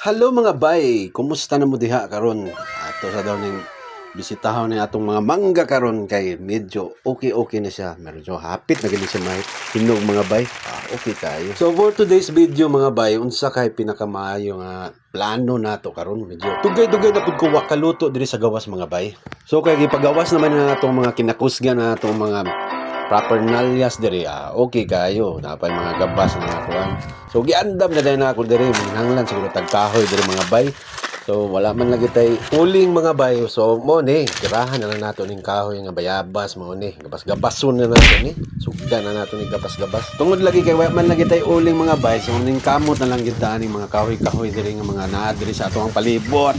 Hello, mga bay, kumusta na mo diha karon? Ato sa daw ning bisitahon ni atong mga mangga karon kay medyo okay-okay na siya. Medyo hapit na gani siya may hinog, mga bay. Ah, okay kayo. So for today's video, mga bay, unsa kay pinakamaayo nga plano nato karon? Medyo dugay-dugay na pud ko wa kaluto diri sa gawas, mga bay. So kay gipagawas naman na natong mga kinakusga na atong mga paraphernalias diri, ah, okay kayo, napay mga gabas na mga kuan. So giandam na dayon ako diri, manginahanglan siguro tag kahoy diri, mga bay. So wala man lagi tay uling, mga bay. So mo ni tirahan na lang nato ning kahoy nga bayabas. Mao ni gabas-gabason na nato ni, sugdan na nato ni gabas-gabas tungod lagi kay wala man lagi tay uling, mga bay. So ning kamot na lang gid ta aning mga kahoy-kahoy diri nga mga naa diri sa atong palibot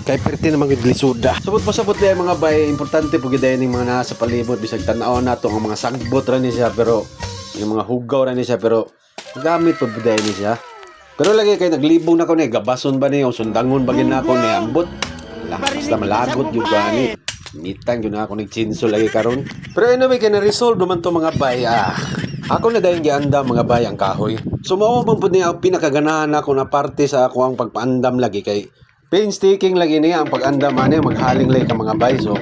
kay perti naman gid lisuda. Sabot pasabot diay, mga bay, importante pud gid ning mga naa sa palibot, bisag tan-aw nato ang mga sagbot ra ni siya, pero yung mga hugaw ra ni siya, pero gamit pud gid ni siya. Pero lagi kay naglibong na ko ni gabason ba ni o sundangon ba gid nako ni, ambot. Wala, basta malagot jud ka ani. Mitang jud na ako nag-chinso lagi karon. Pero anyway, kay na-resolve naman to, mga bay. Ah, ako na dayon giandam, mga bay, ang kahoy. So mao man pud niya ang pinakaganahan ako na parte sa ako ang pagpaandam lagi kay painstaking lagi niya ang pag-andam ani, maghaling lagi ka, mga bay. So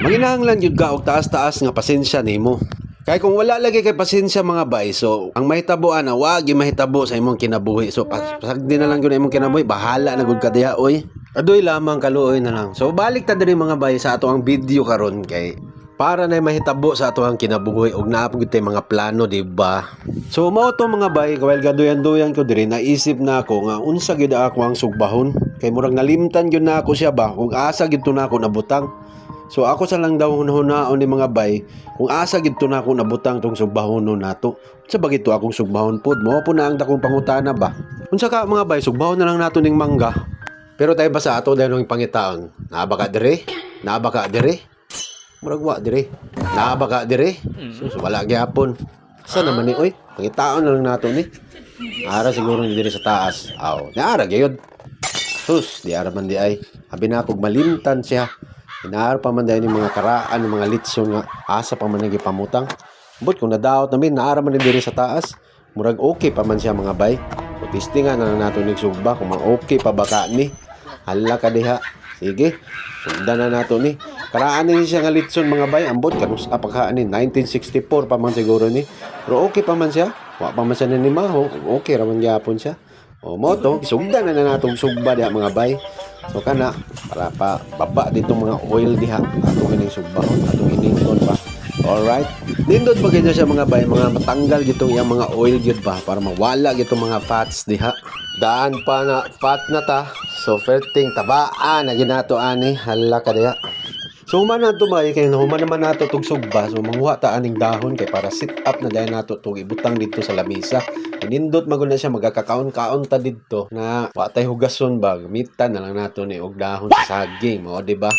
manginahanglan gyud ka og taas-taas nga pasensya nimo. Kay kung wala lagi kay pasensya, mga bay, so ang mahitabo ana, wa gyud mahitabo sa imong kinabuhi. So pasagdi na lang gyud ang imong kinabuhi, bahala na gud ka diha oy. Adoy lamang, kaluoy na lang. So balik ta diri, mga bay, sa ato ang video karon kay para na mahitabo sa ato ang kinabuhi og naa gyud tay mga plano, di ba? So mao to, mga bay, while gaduyan-duyan ko diri, naisip na ako nga unsa gyud ako ang sugbahon. Kay murag nalimtan gyud na ako siya ba kung asa gyud to na ako nabutang. So ako sa lang daw hunaon ni, mga bay, kung asa gyud to na ako nabutang tong sugbahon nato. Unsa ba gito akong sugbahon pod? Mao po na ang dakong pangutana ba? Unsa ka, mga bay, sugbahon na lang nato ning mangga. Pero tayo ba sa ato dahil ng pangitaon? Naa ba ka dire? Naa ba ka dire? Murag wa dire. Naa ba ka dire? So wala gyapon. Sa naman ni oy? Pangitaon na lang nato ni. Ara siguro ni dire sa taas. Aw, naara gyud. Sus, di ara man di ay. Abi na akong malimtan siya. Inaar pa man dahil mga karaan, ng mga litson nga asa pa man nagipamutang. But kung nadaot namin, naara man ni diri sa taas. Murag okay pa man siya, mga bay. So testing nga na lang nato ning sugba kung ma-okay pa ba ka ni. Hala ka diha. Sige, sundan na nato ni. Karaan ni siya nga litson, mga bay. Ambot kanus pa ni 1964 pa man siguro ni. Pero okay pa man siya. Wa pa man siya nanimaho. Okay ra man gyapon siya. O mo to, sugdan na na natong sugba diha, mga bay. So kana para pa baba dito mga oil diha atong ining sugbahon, atong inington ba. Alright. Nindot pa ganyan siya, mga bay, mga matanggal gitong iyang mga oil gyud ba para mawala gitong mga fats diha. Daan pa na fat na ta. So ferting tabaan na ginato ani, hala ka diha. So human na tumay kay human naman nato tug sugba, so manguha ta aning dahon kay para sit up na dayon nato tug ibutang dito sa lamisa. Nindot magud na siya, magkakaon-kaon ta didto na wa tay hugason ba, gamitan na lang nato ni og dahon sa saging mo, di ba?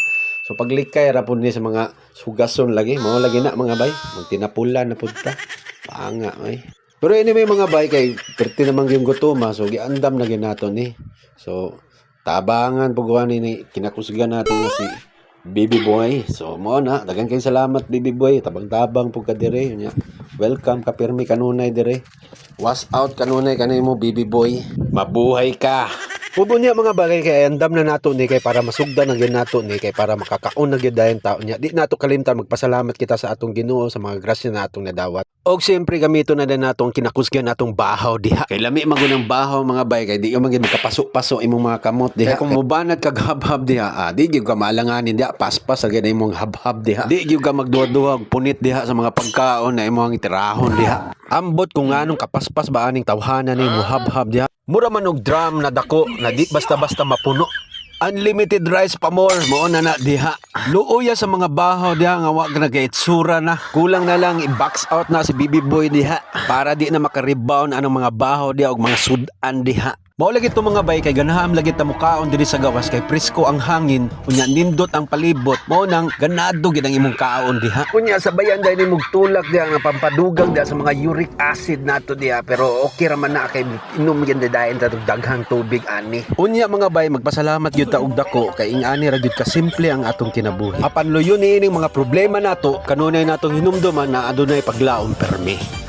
So paglikay ra pud ni sa mga hugason lagi, mao lagi na, mga bay, magtinapulan na pud ta. Panga oy. Pero anyway, mga bay, kay perti naman yung gutoma, so giandam na gyud nato ni. So tabangan pug ni kinakusgan nato nga si Baby Boy. So mo na, daghang kay salamat, Baby Boy. Tabang-tabang pug ka dire nya. Welcome ka pirmi kanunay dire. Was out kanunay kanimo, Baby Boy. Mabuhay ka. Ubo niya, mga bagay, kay andam na nato ni kay para masugdan na gyud nato ni kay para makakaon na gyud dayon tao niya. Di nato kalimtan magpasalamat kita sa atong Ginoo sa mga grasya na atong nadawat. Og siyempre gamito na din nato ang kinakusgan natong bahaw diha. Kay lami man gud ang bahaw, mga bay, kay di ka man gyud makapaso-paso imong mga kamot diha. Kay kung mobanat kag habhab diha, ah, di gyud ka maalanganin diha, paspas agad imong habhab diha. Di gyud ka magduha-duha og punit diha sa mga pagkaon na imong itirahon diha. Ambot kung nganong kapaspas ba aning tawhana ni mo habhab diha. Mura man og drum na dako na di basta-basta mapuno. Unlimited rice pa more, mao na na diha. Luoya sa mga bahaw diha nga wa ka nagaitsura na. Kulang na lang i-box out na si Baby Boy diha para di na maka-rebound anong mga bahaw diha og mga sudan diha. Mao lagi to, mga bay, kay ganaham lagi ta mukaon diri sa gawas kay presko ang hangin, unya nindot ang palibot, mao nang ganado gid ang imong kaon diha. Unya sabayan dahil nimong tulak diha nga pampadugang diha sa mga uric acid nato diha, pero okay ra man na kay inom gyud dayon ta og daghang tubig ani. Unya, mga bay, magpasalamat gyud ta og dako kay ingani ra gyud ka simple ang atong kinabuhi. Apan luyo niining mga problema nato, kanunay natong hinumduman na adunay paglaom permi.